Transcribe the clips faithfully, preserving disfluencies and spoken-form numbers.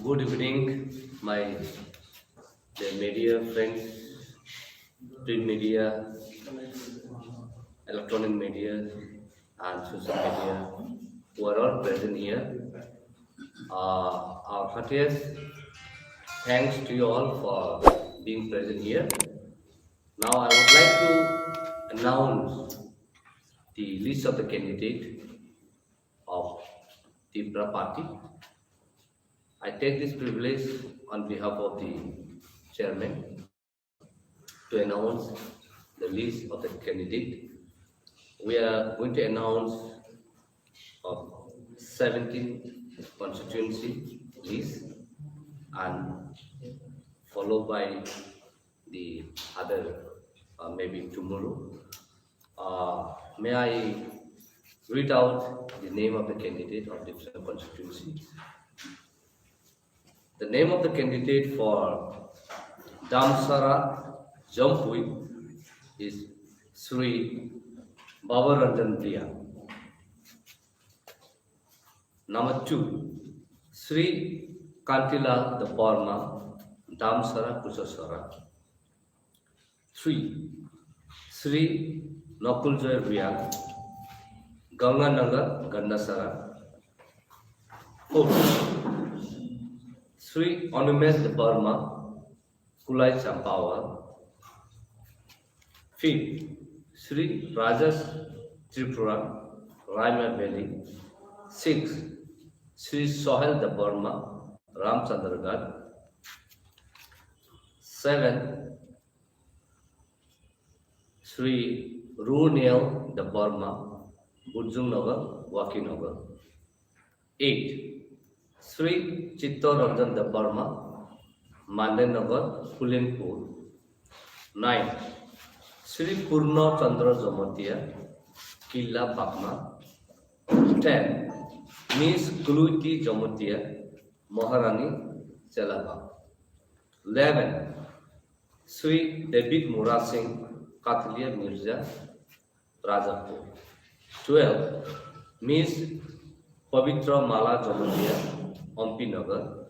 Good evening, my the media friends, print media, electronic media, and social media who are all present here. Uh, our heartiest thanks to you all for being present here. Now I would like to announce the list of the candidate of Tipra Party. I take this privilege on behalf of the chairman to announce the list of the candidate. We are going to announce of seventeen constituency list and followed by the other, uh, maybe tomorrow. Uh, may I read out the name of the candidate of different constituency? The name of the candidate for Damsara Jampui is Sri Baba Ranjan Priya. Number two, Sri Kantilal Debbarma, Damsara Kuchasara. Three, Sri Nakuljoy Riang, Ganganagar, Gandasara. Four, Sri Animesh Debbarma, Kulai Champawa. Fifth, Sri Rajesh Tripura, Raima Valley. Six, Sri Sohel Debbarma, Ramchandragarh. Seven, Sri Runel Debbarma, Burjungnagar, Wakinagar. Eight, Sri Chitta Ranjan Debbarma, Mandenagar, Kulinpur. Nine, Sri Purna Chandra Jamatia, Killa Bagma. Ten, Miss Kuluiti Jamatia, Maharani Chelabag. Eleven, Sri David Murasing, Katlia Mirza, Rajapur. Twelve, Miss Pavitra Mala Jamatia, Ompinagar.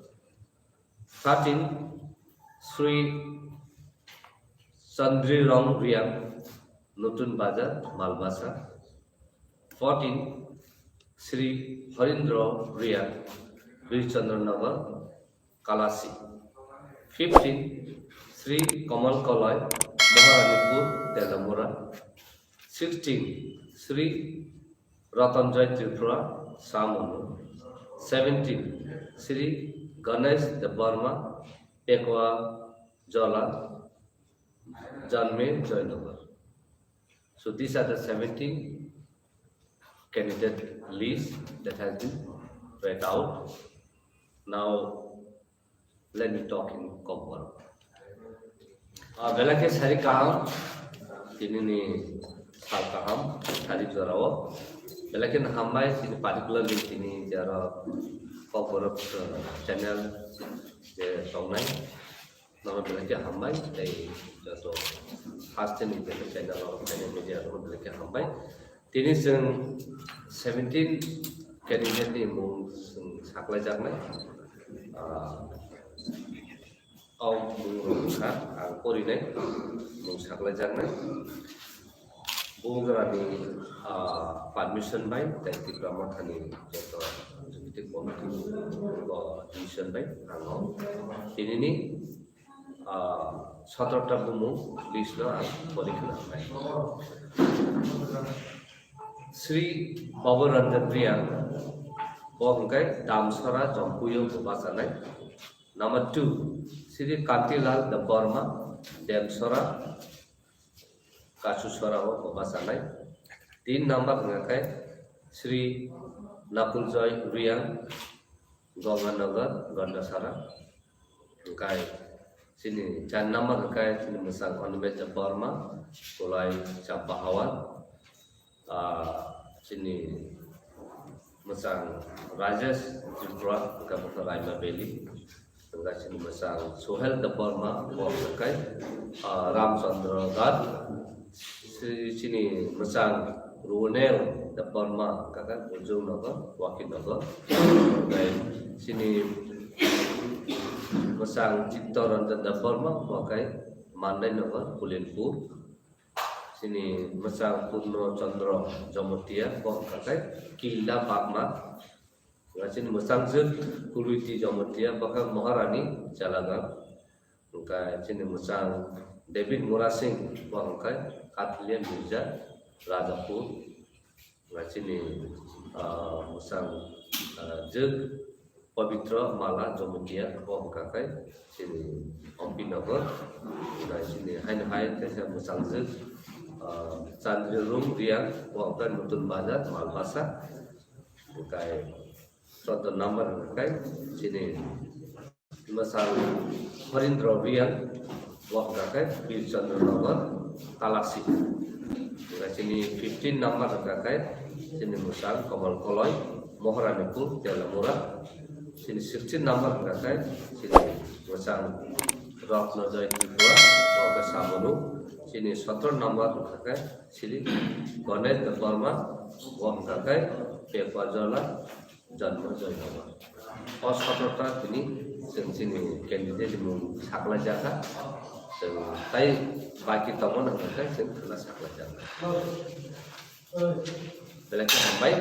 Thirteen, Sri Chandrirong Riang, Nutun Bazar, Malbasa. Fourteen, Sri Harindra Riang, Birchandranagar, Kalasi. Fifteen, Sri Kamal Kalai, Maharanipur, Telamura. Sixteen, Sri Ratanjoy Tripura, Samunu. Seventeen, Sri Ganesh Debbarma, Pekwa Jola, Janme Joynagar. So these are the seventeen candidate list that has been read out. Now, let me talk in Kokborok. Ah, belai khe sari kaham, tini ni sal kaham, sari jorao. Belai khe hambai, tini particularly tini jara Kokborok, uh, channel je tongnai. Nono belai khe hambai, tei joto hasteni je channel o phainai media rok belai khe hambai. Tini chwng seventeen candidate ni mung chwng saklaijaknai. Ah, o mung rok wngkha ang porinai mung saklaijaknai. Bung jorani, ah, permission bai tei Tipra Mothani joto executive committee bo decision bai ang o tinini, ah, sotro ta bumung list no ang pori khna nai. Sri Baba Ranjan Riang, bo hwnkhe Damsara Jompuio bo bachanai. Number two, Sri Kantilal Debbarma, Demsara, Kasusara o bo bachanai. Tin number hwnkhe Sri Nakul Joy Riang, Ganganagar, Gandasara. Hwnkhe chini char number hwnkhe chini mwchang Animesh Debbarma, Kulai Champahawa. Ah, chini mwchang Rajesh Tripura, hwnkhe bo khe Raima Valley. Hwnkhe chini mwchang Sohel Debbarma, bo hwnkhe, ah, Ramchandra Ghat. Si-, chini mwchang Runel Debbarma, hwnkhe Bujung Nagar, Wakil Nagar. Hwnkhe chini Mwchang Chitto Ranjan Debbarma, bo khe Mandai Nagar, Kulinpur. Chini mwchang Purno Chandra Jamatia, bo wngkha khe Kilda Bagma. Chini mwchangjwk Kuluiti Jamatia, bo khe Maharani Jalagang. Hwnkhe chini mwchang David Murasing, bo wngkha khe Kathilia Mirza, Rajapur. Hwnkhe chini, ah, mwchang, ah, jwk Pabitra Mala Jamatia, bo wngkha khe chini Ompi Nagar. Hwnkhe chini haino hai teisa mwchangjwk, ah, Chandri Rum Riang, bo wngkha Nutun Bazar, Malbasa. Hwnkhe chwddo number hwnkha khe chini mwchang Harindra Riang, bo hwnkha khe Bir Chandra Nagar, Talasi. Hwnkhe chini fifteen number hwnkha khe chini mwchang Kamal Koloi, Maharanipur, Telamura. Chini sixteen number hwnkha khe chini mwchang Ratna Joy Tripura, bo hwnkha khe Samunu. Chini sotoro number hwnkha khe chini Ganesh Debbarma, bo hwnkha khe Pekwajola, Janma Joynagar. O sotoro ta tini chwng chini candidate mung saklaijak kha. Chwng tai baki tongmani hwnkha khe chwng thangna saklaijak kha. Belai khe hambai.